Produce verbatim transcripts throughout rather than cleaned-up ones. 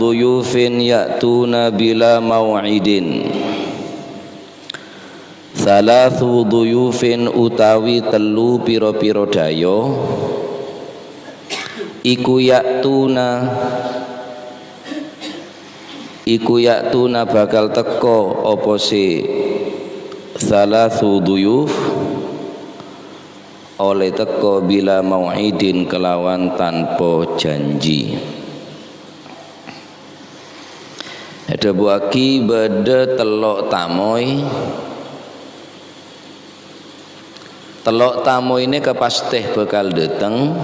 dhuyufin ya'tuna bila mau'idin. Thalathu dhuyufin utawi tellu pira-pira dhayo, iku ya'tuna, iku ya'tuna bakal teka apa sè thalathu dhuyuf, ollè teka bila mau'idin kelawan tanpa janji. Èdhâbuwâghi bâdâ tello' tamoy. Tello' tamoy nèka pastè bhâkal dâteng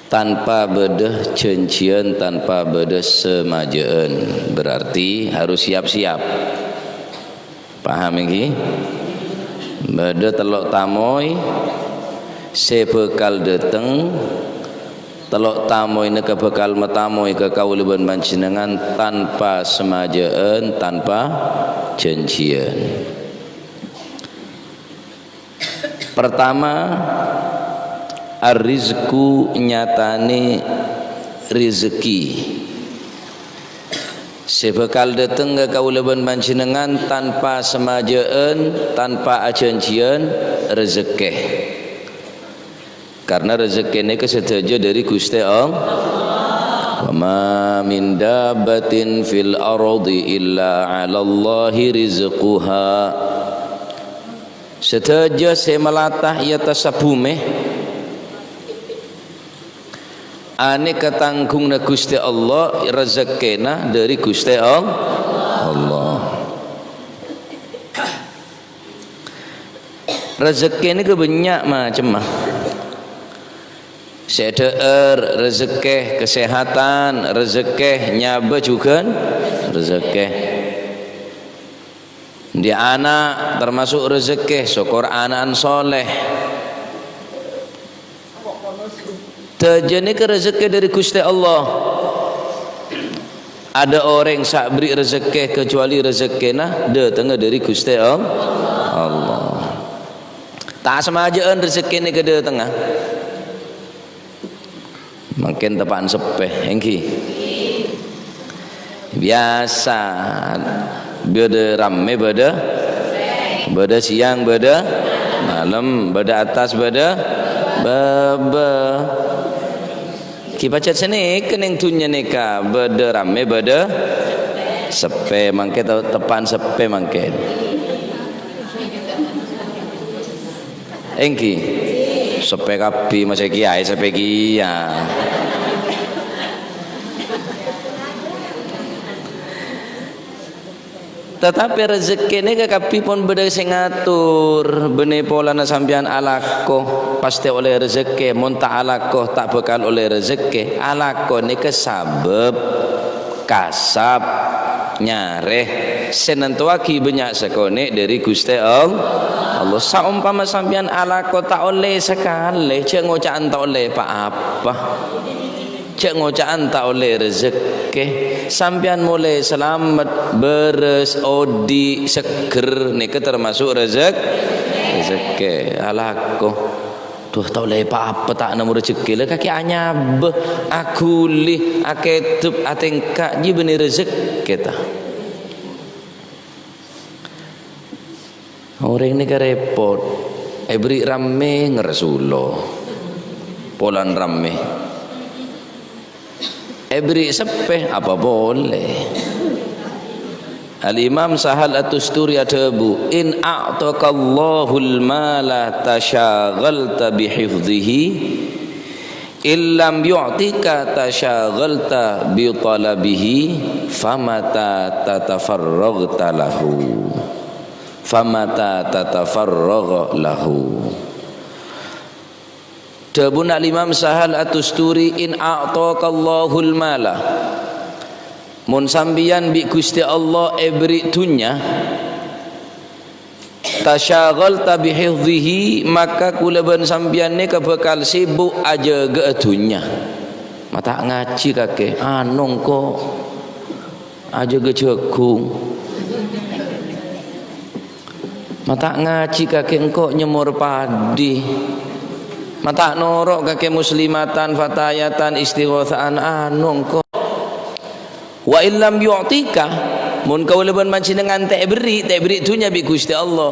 tanpa bâdâ janjiyân, tanpa bâdâ samajâ'ân. Berarti harus siap-siap. Paham ènggi? Bâdâ tello' tamoy sè bhâkal dâteng. Tello' tamoy nèka bhâkal matamoy ka kaulâ bân panjhennengngan tanpa samajâ'ân, tanpa janjiyân. Pertama, ar-rizqu, nyatanè rejhekkè. Sè bhâkal dâteng ka kaulâ bân panjhennengngan tanpa samajâ'ân, tanpa ajanjiyân, rejhekkè. Karna rejhekkè nèka sadhâjâ dâri Ghustè Allah. "Wa ma min dabbatin fil ardi illa 'alallahi rizquha." Sadhâjâ sè malata è attas bhumè, anèka tangghungnga Ghustè Allah, rejhekkèna dâri Ghustè All-, Allah. Rejhekkè nèka bânnya' macemma. Sè dhâ'âr, rejhekkè kasèhatan, rejhekkè nyabâ jhughân, rejhekkè. Andi' ana' tamaso' rejhekkè, sokor ana'na soleh. Sadhâjâ nèka rejhekkè dâri Ghustè Allah. Adâ' orèng sè aberri' rejhekkè kecuali rejhekkèna dâtengnga dâri Ghustè All-, Allah. Ta' samajâ'ân rejhekkè nèka dâtengnga. Mangkèn teppa'na seppè, ènggi? Biyasa, bâdâ rammè, bâdâ, bâdâ sèyang, bâdâ malem, bâdâ attas, bâdâ bâbâ. Ghi' pajhât sanèka neng dhunnya nèka, bâdâ rammè, bâdâ seppè, mangkèn te-, teppa'na seppè mangkèn. Ènggi? Seppè kabbhi, masè kèyaè seppè kèya. Tatapè rejhekkè nèka kabbhi pon bâdâ sè ngator, bânnè polana sampèyan alako, pastè ollè rejhekkè, mon ta' alako, ta' bhâkal ollè rejhekkè. Alako nèka sabâb. Kasab, nyarè, sè nantowaghi bânnya' sakonè' dâri Ghustè All-, Allah. Saompama sampèyan alako ta' ollè sakalè, jhâ' ngoca'an ta' ollè pa-apa. Jhâ' ngoca'an ta' ollè rejhekkè. Sampèyan molè salamet, bârâs, odi', seggher, nèka tamaso' rejhek-, rejhekkè. Alako. Duh, ta' ollè pa-apa, ta' nemmo rejhekkè. La kakè anyabâ, aghuli, akèdep, atèngka, jiyâ bânnè rejhekkè, ta? Orèng nèka rèpot. Èberri' rammè, ngersulo. Polana rammè. Èberri' seppè, apa polè? Al-Imam Sahal At-Tusturi adhâbu, "In a'taqallahul mala tasyaghalta bihifdhihi, in lam yu'tika tasyaghalta bitalabihi, famata tatafarraghta lahu, famata tatafarragha lahu." Dhâbuna Al-Imam Sahal At-Tusturi, "In a'taqallahul mala." Mon sampèyan bi' Ghustè Allah èberri' dhunnya, "tasyaghalta bihifdhihi," maka kaulâ bân sampèyan nèka bhâkal sibuk ajâgâ'â dhunnya. Ma' ta' ngajhi kakè, anu engko'. Ajâgâ jhâghung. Ma' ta' ngajhi kakè engko' nyemmor padi. Ma' ta' noro' kakè muslimatan, fatayatan, istighosaan, anu engko'. "Wa illam yu'tika," mon kaulâ bân panjhennengngan ta' èberri', ta' èberri' dhunnya bi' Ghustè Allah.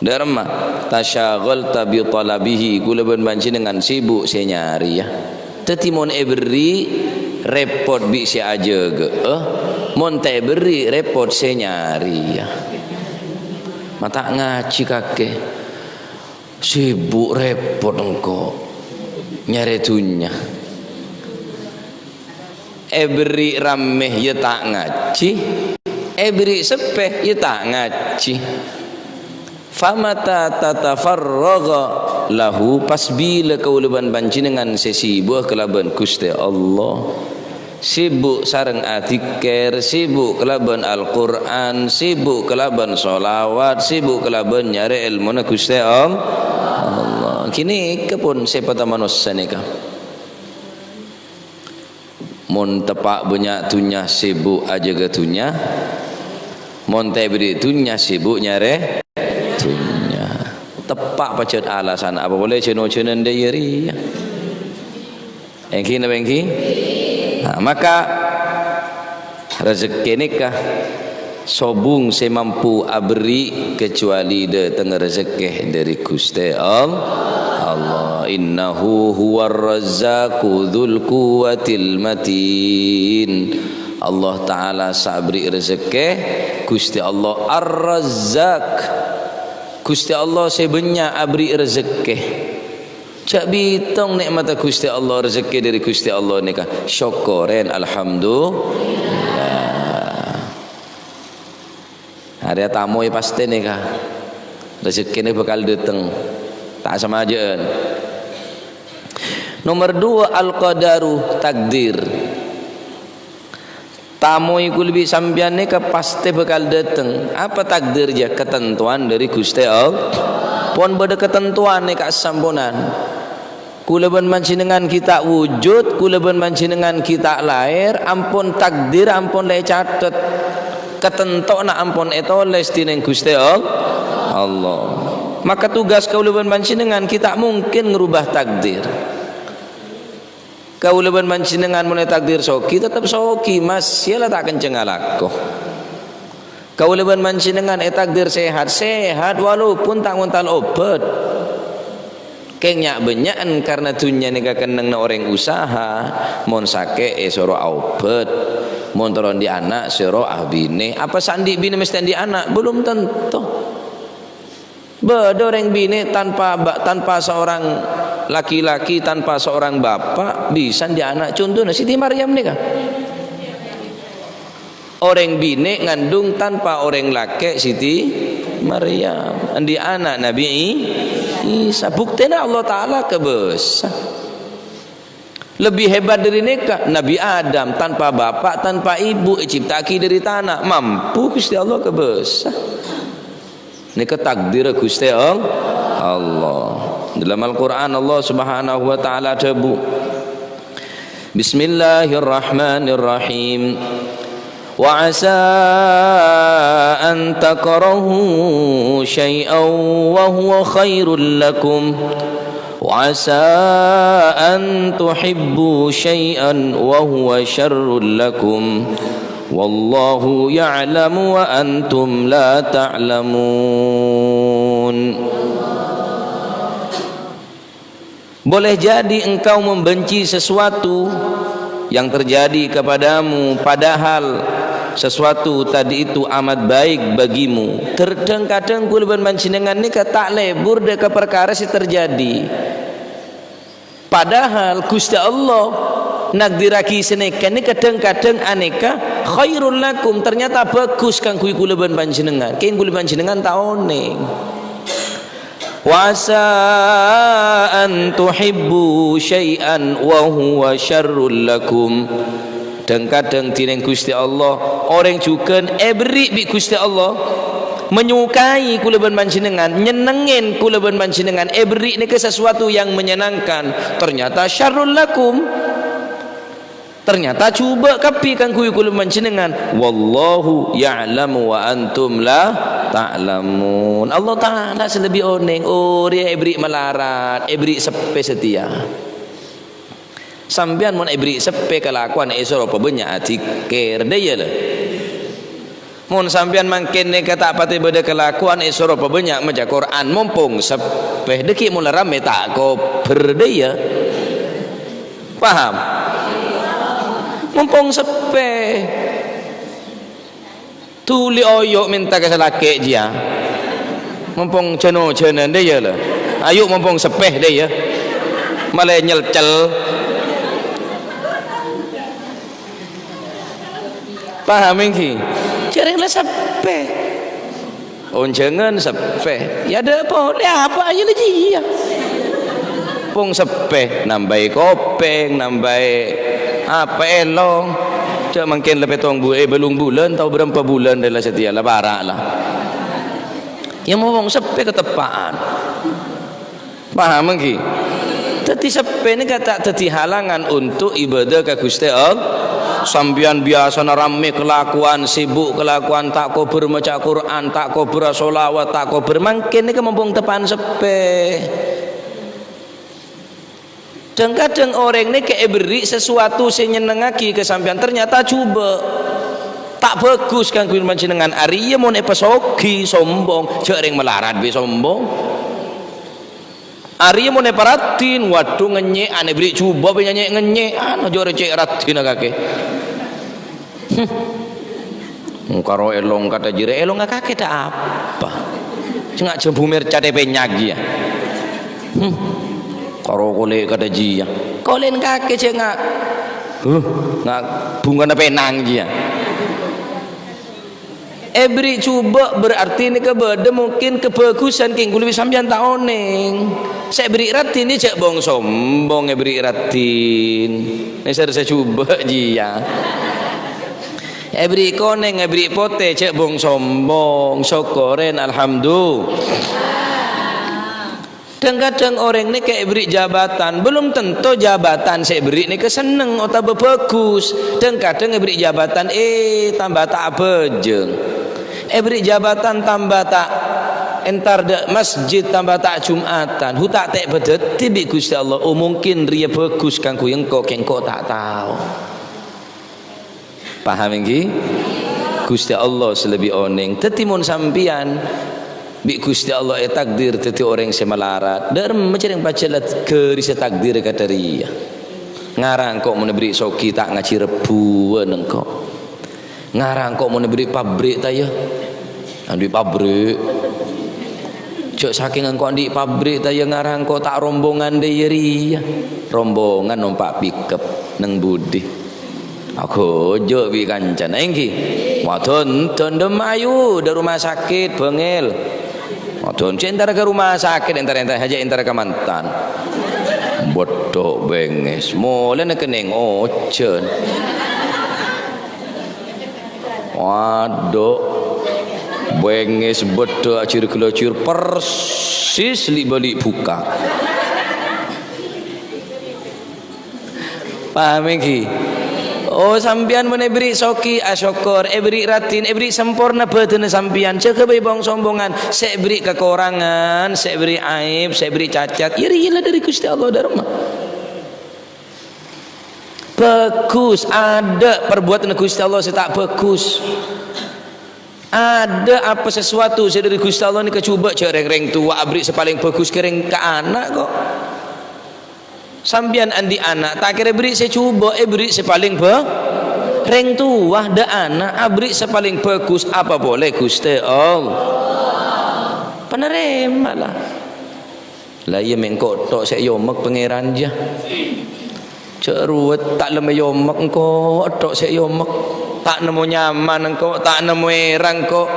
Dâ' remma, "tasyaghalta bi thalabihi," kaulâ bân panjhennengngan sibuk sè nyarèya. Dhâddhi mon èberri', rèpot bi' sè ajâgâ'â, mon ta' èberri', rèpot sè nyarèya. Ma' ta' ngajhi kakè. Sibuk rèpot engko' nyarè dhunnya. Èberri' rammè ya ta' ngajhi, èberri' seppè ya ta' ngajhi. Famata tatafarragha lahu, pas bilâ kaulâ bân panjhennengngan sè sibuk kalabân Ghustè Allah? Sibuk sareng adzikir, sibuk kalabân Al-Qur'an, sibuk kalabân sholawat, sibuk kalabân nyarè èlmona Ghustè All-, Allah. Ghânèka pon sèpatta manossa nèka. Mon teppa' bânnya' dhunnya, sibuk ajâgâ dhunnya. Mon ta' èberri' dhunnya, sibuk nyarè dhunnya. Teppa' pajhât alasan apa polè jhân-ojhânan dâ' iyâ rèya. Èngghi napa èngghi? Nah, maka rejekkè nèka sobung sè mampu aberri' kecuali dâteng rejekkè dâri Ghustè All-, Allah. "Innahu huwar razzaqu dzul quwwatil matin." Allah Ta'ala sè aberri' rejekkè, Ghustè Allah Ar-Razzaq. Ghustè Allah sè bânnya' aberri' rejekkè. Jhâ' bitong nè'matta Ghustè Allah, rejekkè dâri Ghustè Allah nèka. Sokkorè, alhamdulillah. Arèya tamoy pastè nèka. Rejekkèna bhâkal dâteng. Ta' samajâ'ân. Nomer dua, al-qadaru, takdir. Tamoy kaulâ bi' sampèyan nèka pastè bhâkal dâteng. Apa takdir jâ? Katantowan dâri Ghustè Allah. Pon bâdâ katantowan nèka samponan. Kaulâ bân panjhennengngan ghi' ta' wujud, kaulâ bân panjhennengngan ghi' ta' laèr, ampon takdir, ampon la ècatet. Katantowanna ampon ètolès dhinèng Ghustè All-, Allah. Maka tugas kaulâ bân panjhennengngan ghi' ta' mungkin ngrubâ takdir. Kaulâ bân panjhennengngan mon ètakdir soghi, tetep soghi, Mas. Yâ la ta' kenceng alako. Kaulâ bân panjhennengngan ètakdir sehat, sehat walaupun ta' ngontal obat. Kèng nya'-bânnya'an karna dhunnya nèka kennengnganna orèng usaha, mon sakè' èsoro aobât, mon terro andi' ana' soro abinè. Apa sè andi' binè mestè andi' ana'? Belum tentu. Bâdâ orèng binè tanpa ba-, tanpa seorang laki-laki, tanpa seorang bapak, bisa andi' ana'. Contona Siti Maryam nèka. Orèng binè ngandung tanpa orèng lakè', Siti Maryam. Andi' ana' Nabi I-, Isa. Buktèna Allah Ta'ala kabâsa. Lebbi hebat dâri nèka, Nabi Adam tanpa bapak, tanpa ibu, ècipta'aghi dâri tana, mampu Ghustè Allah kabâsa. Nèka takdirra Ghustè All-, Allah. Dalam Al-Qur'an Allah Subhanahu wa Ta'ala adhâbu, "Bismillahirrahmanirrahim. Wa asa an takrahu syai'an wa huwa khairul lakum. Wa asa an tuhibbu syai'an wa huwa syarrul lakum. Wallahu ya'lamu wa antum la ta'lamun." Boleh jadi engkau membenci sesuatu yang terjadi kepadamu, padahal sesuatu tadi itu amat baik bagimu. Ter-, dhâng-kadhâng kaulâ bân panjhennengngan nèka ta' lebur dâ' ka parkara sè terjadi. Padahal Ghustè Allah nagdirraghi sanèka nèka dhâng-kadhâng anèka khairul lakum, ternyata bagus kaangghuy kaulâ bân panjhennengngan. Kèng kaulâ panjhennengngan ta' onèng. Wa asa an tuhibbu syai'an wa huwa syarrul lakum. Dhâng-kadhâng dhinèng Ghustè Allah, orèng jhughân èberri' bi' Ghustè Allah, menyukai kaulâ bân panjhennengngan, nyennengngè kaulâ bân panjhennengngan, èberri' nèka sesuatu yang menyenangkan, ternyata syarrul lakum. Ternyata jhubâ' kabbhi kaangghuy kaulâ bân panjhennengngan. Wallahu ya'lamu wa antum la ta'lamun. Allah Ta'ala sè lebbi onèng, orèng èberri' malarat, èberri' seppè satèya. Sampèyan mon èberri' seppè kalakowan èsoro pabânnya' adzikkèr, dâ' iyâ la. Mon sampèyan mangkèn nèka ta' patè bâdâ kalakowan èsoro pabânnya' maca Qur'an, mompong seppè, dâgghi' mon la rammè ta' kobâr, dâ' iyâ. Paham? Mompong seppè. Dhuli oyo' mènta ka sè lakè' jiyâ. Mompong jân-ojânan dâ' iyâ la. Ayo mompong seppè dâ' iyâ. Malè nyelcel. Paham ènggi? Jhâreng la seppè. Onjhângan seppè. Yâ dâ' polè apa ayo la jiyâ. Pong seppè, nambâi kopèng, nambâi apa èlong. Jhâ' mangkèn la pèttong bu-, eh, bâllung bulân, tao bârâmpa bulân rè la satèya la para' la. Yâ mompong seppè kateppa'an. Paham ènggi? Dâddhi seppè nèka ta' dâddhi halangan untuk ibadah ka Ghustè Allah. Sampèyan biyasana rammè kalakowan, sibuk kalakowan, ta' kobâr maca Qur'an, ta' kobâr sholawat, ta' kobâr mangkèn nèka mompong teppa'an seppè. Dhâng-kadhâng orèng nèka èberri' sesuatu sè nyennengngaghi ka sampèyan, ternyata jhubâ'. Ta' bhâghus kaangghuy panjhennengngan. Arèya mon èpasoghi, sombong. Jhâ' rèng malarat bi' sombong. Arèya mon èparaddhin, waduh, ngènyè'an, èberri' jhubâ' bi' nyènyè' ngènyè'an, jhâ' rèng cè' raddhinna kakè. Hmm. Karo èlong kadhâ' jârèya, èlong kakè ta' apa. Sènga' jambu mercat è pènyak jiyâ. Hmm. Karo kolè' kadhâ' jiyâ. Kolè'na kakè sènga'. Huh, nga' bhungana pènang jiyâ. Èberri' jhubâ' berarti nèka bâdâ mungkin kabhâghusân kèng kulâ bi' sampèyan ta' onèng. Sè èberri' raddhin jhâ' bong-sombong èberri' raddhin. Nèser sè jhubâ' jiyâ. Èberri' konèng, èberri' potè, jhâ' bong-sombong. Sokkorè, alhamdulillah. Dhâng-kadhâng orèng nèka èberri' jabatan, belum tentu jabatan sè èberri' nèka senneng otabâ bhâghus. Dhâng-kadhâng èberri' jabatan, eh, tamba ta' abhâjâng. Èberri' jabatan tamba ta' entar dâ' masjid, tamba ta' Jumatan. Hu ta' tè' bâdâddhi bi' Ghustè Allah. Oh, mungkin rèya bhâghus kaangghuy engko', kèng engko' ta' tao. Paham ènggi? Ghustè Allah sè lebbi onèng. Dâddhi mon sampèyan bi' Ghustè Allah ètakdir dâddhi orèng sè malarat, dâ' remma jhâreng pajhât la ghârissa takdir kadhâ' rèya. Ngara engko' mon èberri' soghi ta' ngajhi rebbhuwân engko'. Ngara engko' mon èberri' pabrik ta' iyâ? Andi' pabrik. Jhâ' sakèng engko' andi' pabrik ta' iyâ ngara engko' ta' rombongan dâ' iyâ rèya. Rombongan nompa' pickup neng budi. Aghâjâ' bi' kancana, ènggi. Wadon, dondom ayu, dâ' rumah sakit, bângèl. Wadon, cè' entar ka rumah sakit, entar-entar hajâ entar ka mantan. Bâdâ bengngès, molèna kennèng ojhân. Wadon, bengngès bâdâ ajir-gelajir persis li'-bâli' buka. Paham ènggi? Oh, sampèyan mon èberri' soghi, asokkor, èberri' raddhin, èberri' samporna bhâdhânna sampèyan, jâgâ bhâi bong-sombongan, sè èberri' kakorangan, sè èberri' aib, sè èberri' cacat, iyâ rèya la dâri Ghustè Allah dâ' remma. Bhâghus, adâ' parbuwâtanna Ghustè Allah sè ta' bhâghus. Adâ' apa sesuatu sè dâri Ghustè Allah nèka jhubâ' jhâ' rèng-rèng towa aberri' sè palèng bhâghus ka rèng, ka ana' ko'. Sampèyan andi' ana', ta' kèra èberri' sè jhubâ', èberri' sè palèng bhâ-, rèng towa dâ' ana' aberri' sè palèng bhâghus, apa polè Ghustè Allah. Panarèma la. La iyâ, mè' engko' tok sè èyomek Pangèran, jâ. Jhâ' ruwet, ta' lem èyomek, engko' tok sè èyomek. Ta' nemmo nyaman engko', ta' nemmo èrang engko'.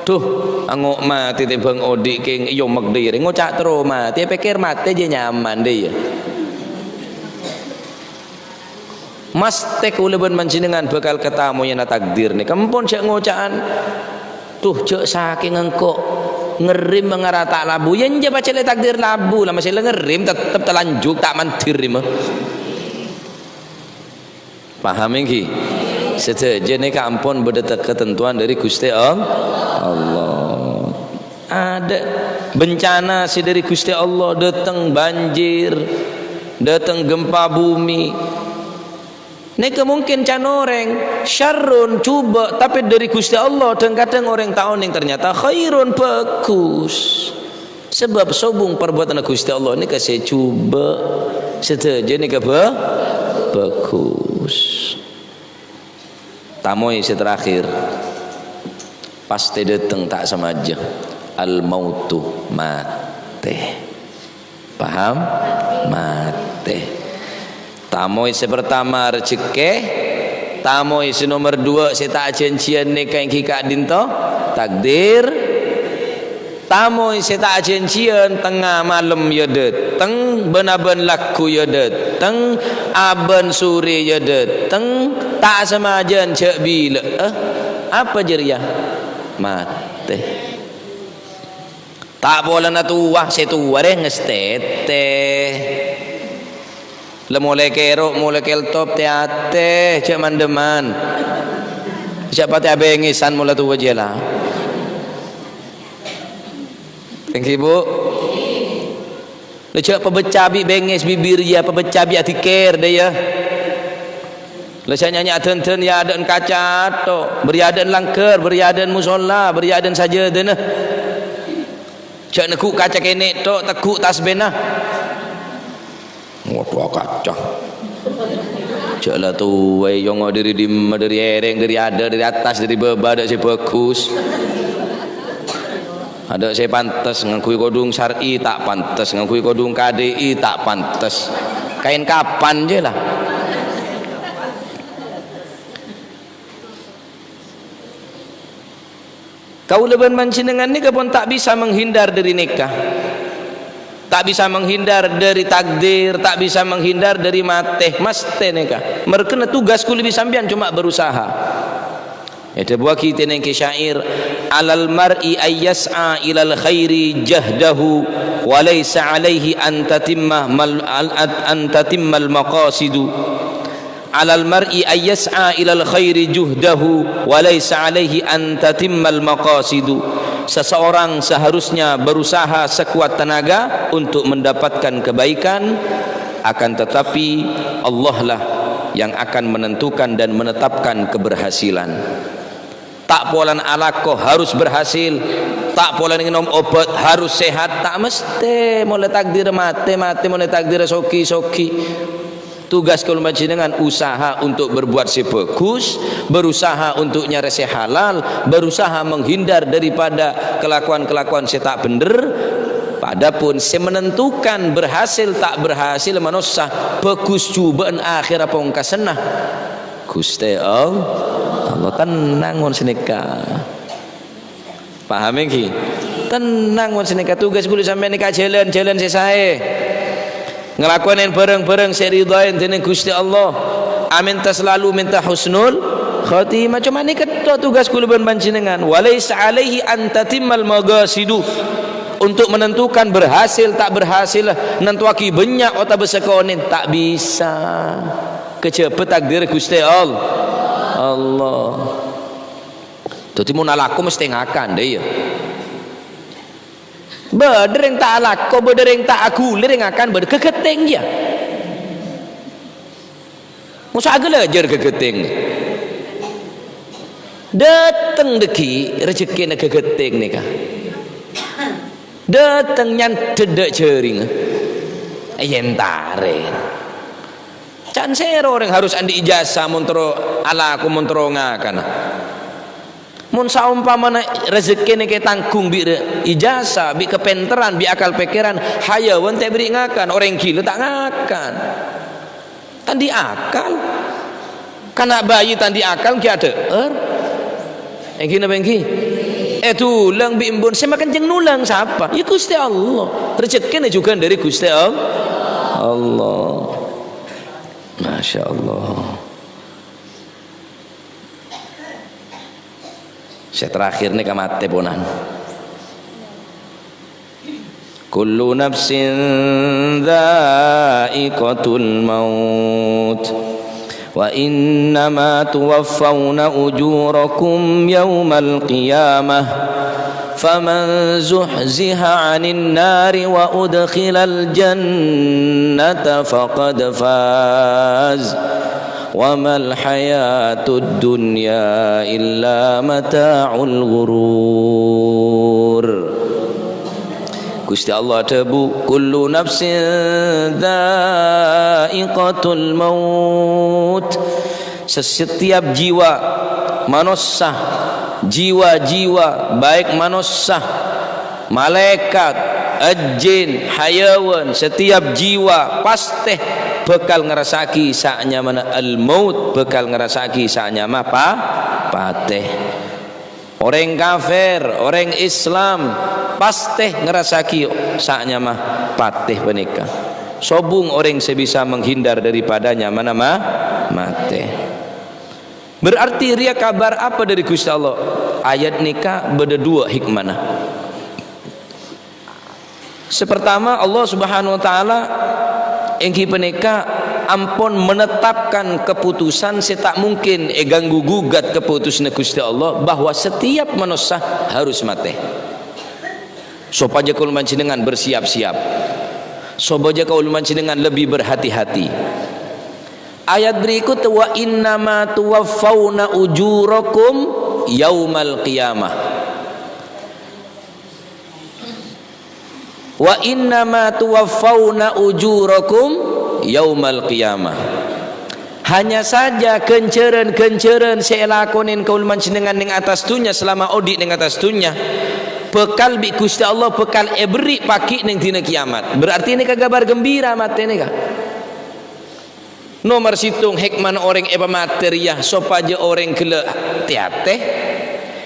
Dhu, ango' matè tèmbhâng odi' kèng èyomek dâ' iyâ rè. Ngoca' terro matè, èpèkkèr matè jâ nyaman dâ' iyâ. Mastè kaulâ bân panjhennengngan bhâkal katamoyana takdir nèka. Empon jhâ' ngoca'an, "Dhu, jhâ' sakèng engko' ngerrim mangara ta' labu." Yâ, enjâ' pajhât lè takdir labu, la masè la ngerrim, tettep talanjhuk, ta' mandhir rèma. Paham ènggi? Sadhâjâ nèka ampon bâdâ te-, katentowan dâri Ghustè All-, Allah. Adâ' bencana sè dâri Ghustè Allah dâteng, banjir, Dâteng gempa bumi. Nèka mungkin can orèng, syarrun, jhubâ', tapè dâri Ghustè Allah, dhâng-kadhâng orèng ta' onèng, ternyata khairun, bhâghus. Sabâb sobung parbuatanna Ghustè Allah nèka sè jhubâ', sadhâjâ nèka bhâ-, bhâghus. Tamoy sè terakhir, pastè dâteng ta' samajâ. Al-mautu, matè. Paham? Matè. Tamoy sè pertama, rejhekkè. Tamoy sè nomer dua, sè ta' ajhânjhiyân nèka èngghi ka'dinto, takdir. Tamoy sè ta' ajhânjhiyân, tengnga malem ya dâteng, bân-abân lagghu ya dâteng, abân sore ya dâteng, ta' samajân jhâ' bilâ'â. Apa jârèya? Matè. Ta' polana towa, sè towa rè ngastètè. La molaè kèro', molaè keltop, tè-atè, jhâ' man-dâmman. Jhâ' patè abângesan mola towa jiyâ la. Èngghi, Bu? La jhâ' pabâcca bi' bânges bibir, ya, pabâcca bi' adzikir, dâ, ya. La jhâ' nyanyè adhândhân, ya, adâ'ân kaca tok. Bâri' adâ'ân langghâr, bâri' adâ'ân mosolla, bâri' adâ'ân sajâdâna. Jhâ' neggu' kaca kènè' tok, teggu' tasbèna. Ngoto kaca. Jhâ' la towa, èyongo' dâri dimma, dâri èrèng, dâri adâ', dâri attas, dâri bâbâ, adâ' sè bhâghus. Adâ' sè pantes, ngangghuy kodhung syar'i ta' pantes, ngangghuy kodhung K D I ta' pantes. Kaèn kapan jiyâ la? Kaulâ bân panjhennengngan nèka pon ta' bisa menghindar dâri nèka. Ta' bisa menghindar dâri takdir, ta' bisa menghindar dâri matè, mastè nèka. Marghâna tugas kaulâ bi' sampèyan coma berusaha. Èdhâbuwâghi dènèng Ki Syair, "Alal mar'i ayyas'a ilal khairi jahdahu, wa laisa alaihi an tatimma mal-, al-, an tatimmal maqasidu." "Alal mar'i ayyas'a ilal khairi juhdahu, wa laisa alaihi an tatimmal maqasidu." Seseorang seharusnya berusaha sekuat tenaga untuk mendapatkan kebaikan, akan tetapi Allah lah yang akan menentukan dan menetapkan keberhasilan. Ta' polana alako harus berhasil, ta' polana ngènom obat harus sehat, ta' mastè. Molaè takdir matè, matè, molaè takdir soghi, soghi. Tugas kaulâ panjhennengngan usaha untuk berbuat sè bhâghus, berusaha untuk nyarè sè halal, berusaha menghindar daripada kelakuan-kelakuan sè ta' bhendher. Adapun sè menentukan berhasil ta' berhasil manossa, bhâghus jhubâ'ân akhèrra pongkasanna, Ghustè All-, Allah. Tenang mon sanèka. Paham èngghi? Tenang mon sanèka. Tugas kaulâ sampèyan nèka jhâlân-jhâlân sè saè. Ngalakonè bhârâng-bhârâng sè èridhoi dènèng Ghustè Allah. Amènta salalu mènta husnul khotimah. Coma nèka tok tugas kaulâ bân panjhennengngan. Wa laisa alaihi an tatimmal maqasidu. Untuk menentukan berhasil ta' berhasil, nantowaghi bânnya' otabâ sakonè', ta' bisa. Kajhâbhâ takdir Ghustè All-, Allah. Dhâddhi mon alako mastè ngakan, dâ iyâ. Bâdâ rèng ta' alako, bâdâ rèng ta' aghuli, rèng ngakan, bâdâ ghâghâtèng, iyâ. Mosok aghâlâjâr ghâghâtèng. Dâteng dâggi' rejekkèna ghâghâtèng nèka. Dâteng nyandhâddhâ' jhâringnga. Èyentarè. Can sèra orèng harus andi' ijazah mon terro alako, mon terro ngakana. Mon saompamana rejekkè nèka ètanggung bi' re-, ijazah, bi' kapènterran, bi' akal pèkkèran, hayawan ta' èberri' ngakan, orèng ghilâ ta' ngakan. Ta' andi' akal. Kana' bayi ta' andi' akal ghi' adhâ'âr. Èngghi napa èngghi? Èdulâng bi' embun, sè makenjeng nolâng sapa? Ya Ghustè Allah. Rejekkèna jhughân dâri Ghustè All-, Allah. Masya Allah. Sè terakhir nèka matè ponan. Kullu nafsin dza'iqatul maut. Wa innama tuwaffawna ujurakum yaumal qiyamah. فمن زحزح عن النار وأدخل الجنة فقد فاز وما الحياة الدنيا إلا متاع الغرور. Gusti Allah adhâbu, "Kullu nafsin dha'iqatul maut." Setiap jiwa manossa, jiwa-jiwa, baik manossa, malaikat, jin, hayawan, setiap jiwa pastè bhâkal ngarassa'aghi sa'nyamana al-maut, bhâkal ngarassa'aghi sa'nyama pa-, patè. Orèng kafir, orèng Islam, pastè ngarassa'aghi sa'nyama patè panèka. Sobung orèng sè bisa menghindar daripada nyamana ma-, matè. Berarti rèya kabhâr apa dhâri Gusti Allah? Ayat nèka bâdâ duwâ' hikmana. Sè partama, Allah Subhanahu wa Ta'ala èngghi panèka ampon menetapkan keputusan sè ta' mungkin èganggu gugat keputusanna Gusti Allah, bahwa setiap manossa harus matè. Sopajâ kaulâ panjhennengngan bersiap-siap. Sopajâ kaulâ panjhennengngan lebih berhati-hati. Ayat berikut, "Wa innama tuwaffauna ujurakum yaumal qiyamah." "Wa innama tuwaffauna ujurakum yaumal qiyamah." Hanya saja ghânjhârân-ghânjhârân sè èlakonè kaulâ panjhennengngan neng attas dhunnya, selama odi' neng attas dhunnya, bhâkal bi' Gusti Allah bhâkal èberri' paghi' neng dina kiyamat. Berarti nèka kabhâr ghembira matè nèka. Nomer sèttong, hikmana orèng èpamatè rèya sopajâ orèng ghellâ' tè-atè.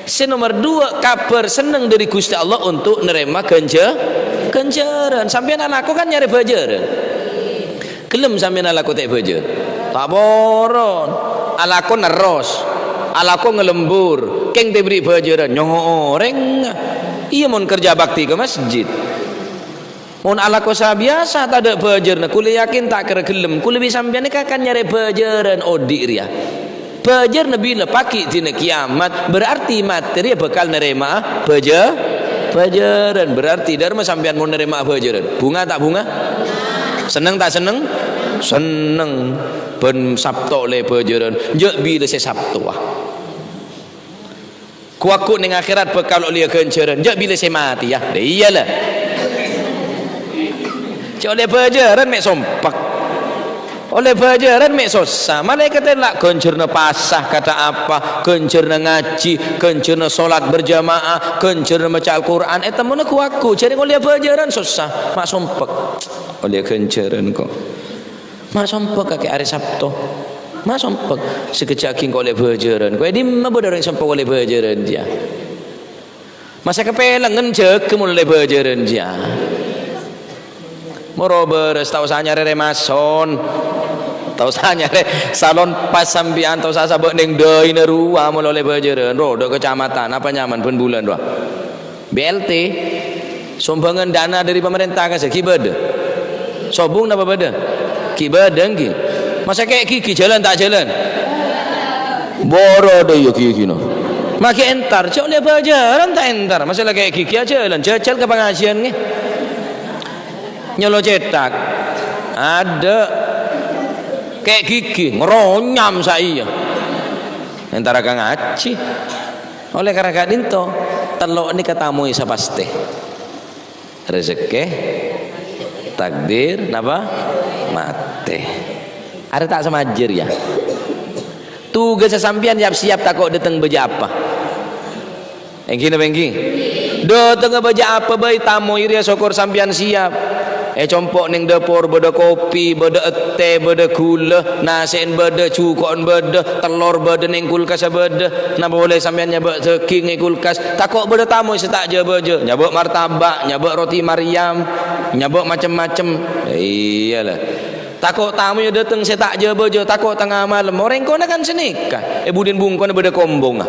Sè nomer duwâ', kabhâr senneng dhâri Gusti Allah onto' narèma ghânjhâ-, ghânjhârân. Sampèyan alako kan nyarè bhâjârân. Ghellem sampèyan alako ta' bhâjâr? Ta' poron. Alako nerros. Alako ngalembur. Kèng ta' èberri' bhâjârân. Nyo'o orèng. Iyâ, mon kerja bakti ka masjid. Mon alako sabiyasa tadâ' bhâjârna, kulâ yakin ta' kèra ghellem. Kulâ bi' sampèyan nèka kan nyarè bhâjârân odi' rèya. Bhâjârna bilâ paghi' dina kiyamat, berarti matè rèya bhâkal narèma'a bhâjâ-, bhâjârân. Berarti dâremma sampèyan mon narèma'a bhâjârân? Bhunga ta' bhunga? Senneng ta' senneng? Senneng. Bân Sabto ollè bhâjârân, jhâ' bilâ sè Sabtowa. Ghu-lagghu neng akhèrat bhâkal ollèya ghânjhârân, jhâ' bilâ sè matèya. Lha iyâ, la. Jhâ' ollè bhâjârân mè' sompek. Ollè bhâjârân mè' sossa. Malaèkat la ghânjhârânna pasa, kata apa? Ghânjhârânna ngajhi, ghânjhârânna sholat berjamaah, ghânjhârânna maca Al-Qur'an. Ètemmona ghu-lagghu, jhâreng ollèya bhâjârân sossa. Ma' sompek. Ollèya ghânjhârân, ko'. Ma' sompek kakè arè Sabto. Ma' sompek. Sakejjhâ' ghi' engko' ollè bhâjârân. Ko' è dimma bâdâ orèng sompek ollè bhâjârân, jiyâ? Masa kapèlengngen jâgâ mon ollè bhâjârân, jiyâ? Moro bârâs, ta' osa nyarè rèmason. Ta' osa nyarè salon pas sampèyan, ta' osa sabâ' neng dâina rowa mon ollè bhâjârân. Ro, dâ' kacamatan, apa nyaman bân bulân, rowa. B L T, sombhângan dana dâri pamarènta ka sè ghi' bâdâ? Sobung napa bâdâ? Ghi' bâdâ, èngghi. Masa kè' gighi jhâlân ta' jhâlân? Boro dâ' iyâ gighina. Maghi entar, jhâ' ollè bhâjârân ta' entar. Masa la kè' gighi ajhâlân, jhâjhâl ka pangajiân, ngghi. Nyolo cèthak. Adâ'. Kè' gighi, ngronyam saèya. Entara ka ngajhi. Olè karana ka'dinto, tello' nèka tamoy sapastè. Rejekkè, takdir, napa? Matè. Arè ta' samajâr, yâ. Tugassa sampèyan yap-siyap tako' dâteng bâjâ apa? Èngghi napa èngghi? Dâtengnga bâjâ apa bhâi tamoy rèya sokor sampèyan siyap. È compo' neng dâpor bâdâ kopi, bâdâ ètè, bâdâ ghulâ, nasè'en bâdâ, juko'en bâdâ, tellor bâdâ, neng kulkassa bâdâ. Napa polè sampèyan nyabâ' dâging è kulkas? Tako' bâdâ tamoy sè ta' jâ-bâjâ, nyabâ' martabak, nyabâ' roti Maryam, nyabâ' macem-macem. Iyâ, la. Tako' tamoy dâteng sè ta' jâ-bâjâ, tako' tengnga malem. Orèng kona kan sanèka. È budin bungkona bâdâ kombongnga.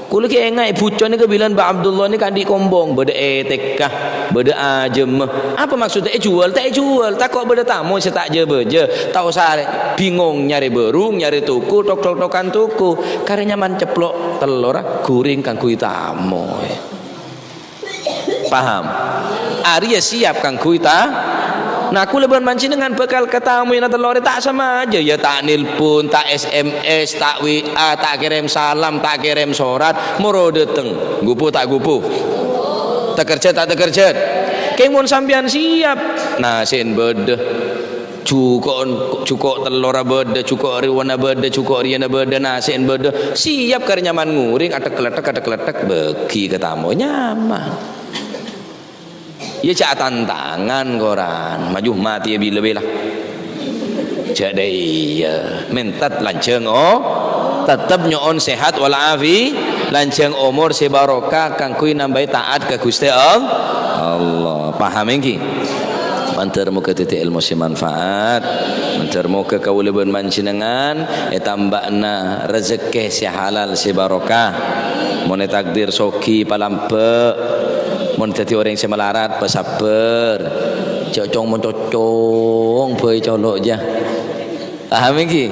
Kulâ ghi' enga' è bucon nèka bilân Mbah Abdullah nèka andi' kombong, bâdâ ètèka, bâdâ ajâmma. Apa maksodda èjhuwâl? Ta' èjhuwâl, tako' bâdâ tamoy sè ta' jâ-bâjâ. Ta' osa bingong nyarè bârung, nyarè toko, tok-tok-tokan toko. Karè nyaman ceplo' tellorra, ghuring kaangghuy tamoy. Paham? Arèya siap kaangghuy ta-, nah, kaulâ bân panjhennengngan bhâkal katamoy na tello arè ta' samaja, ya ta' nelpon, ta' S M S, ta' W A, ta' kèrèm salam, ta' kèrèm sorat, moro dâteng. Ghupu ta' ghupu? Takerjhât ta' takerjhât? Kèng mon sampèyan siap, nasè'en bâdâ. Juko'en, juko' tellorra bâdâ, juko' rèwana bâdâ, juko' rèyana bâdâ, nasè'en bâdâ. Siap karè nyaman ngorèng, athek-lethek, athek-lethek, bâgi ka tamoy, nyaman. Iyâ, jhâ' atantangan, koran. Maju matè iyâ bilâ bhâi la. Jhâ' dâ' iyâ. Mènta lanjhâng, oh. Tetep nyo'on sehat wal afi-, lanjhâng omor sè barokah kaangghuy nambâi ta'at ka Ghustè All-, Allah. Paham ènggi? Mandhâr moghâ dhâddhi èlmo sè manfaat. Mandhâr moghâ kaulâ bân panjhennengngan ètambâ'âna rejekkè sè halal sè barokah. Mon ètakdir soghi palambâ', mon dhâddhi orèng sè malarat pasabbhâr. Jhâ' cong-moncocong bhâi colo' jâ. Paham ènggi?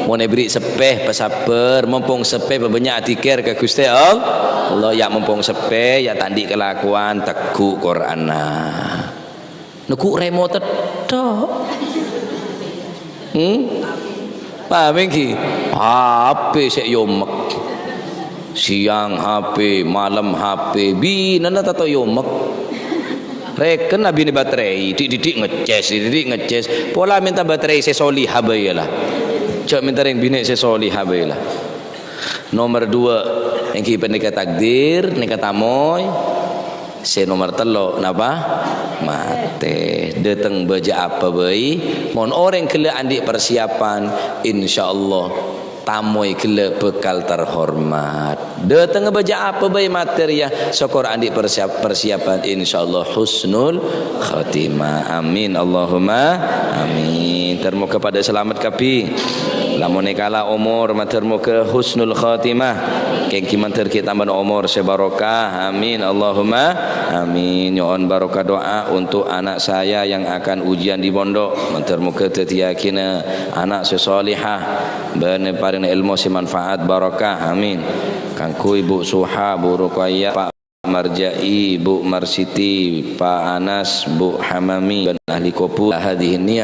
Mon èberri' seppè pasabbhâr, mompong seppè pabânnya' adzikir ka Ghustè All-, Allah, ya' mompong seppè, ya' ta' andi' kalakowan, tegghu' Qur'anna. Negghu' rèmote tho'. Hmm? Paham ènggi? H P sè èomek. Siang H P, malem H P, binèna tato èomek. Rèken abinè baterè, dhi'-dhi'-dhi' ngecès, dhi'-dhi'-dhi' ngecès. Pola mènta baterè sè soliha bhâi la. Jhâ' mènta rèng binè' sè soliha bhâi la. Nomer dua, ènggi panèka takdir, nèka tamoy. Sè nomer tello', napa? Matè. Dâteng bâjâ apa bhâi? Mon orèng ghellâ' andi' persiapan, insyaallah tamoy ghellâ' bhâkal terhormat. Dâtengnga bâjâ apa bhâi matè rèya, sokor andi' persiap-, persiapan, insyaallah husnul khotimah. Amin, Allahumma amin. Ter moghâ padâ salamet kabbhi. Lamon èkala omor, mater moghâ husnul khotimah. Kènggi mater ghi' tambâna omor sè barokah. Amin. Allahumma amin. Nyo'on barokah doa untuk anak saya yang akan ujian di pondok. Mater moghâ dhâddhiyâghinâ ana' sè sholihah. Bân parèngana èlmo sè manfaat barokah. Amin. Kaangghuy Bu Suha, Bu Ruqayyah, Pak Marja'i, Bu Marsiti, Pak Anas, Bu Hamami, bân ahli kobur. Hadhihi niyah.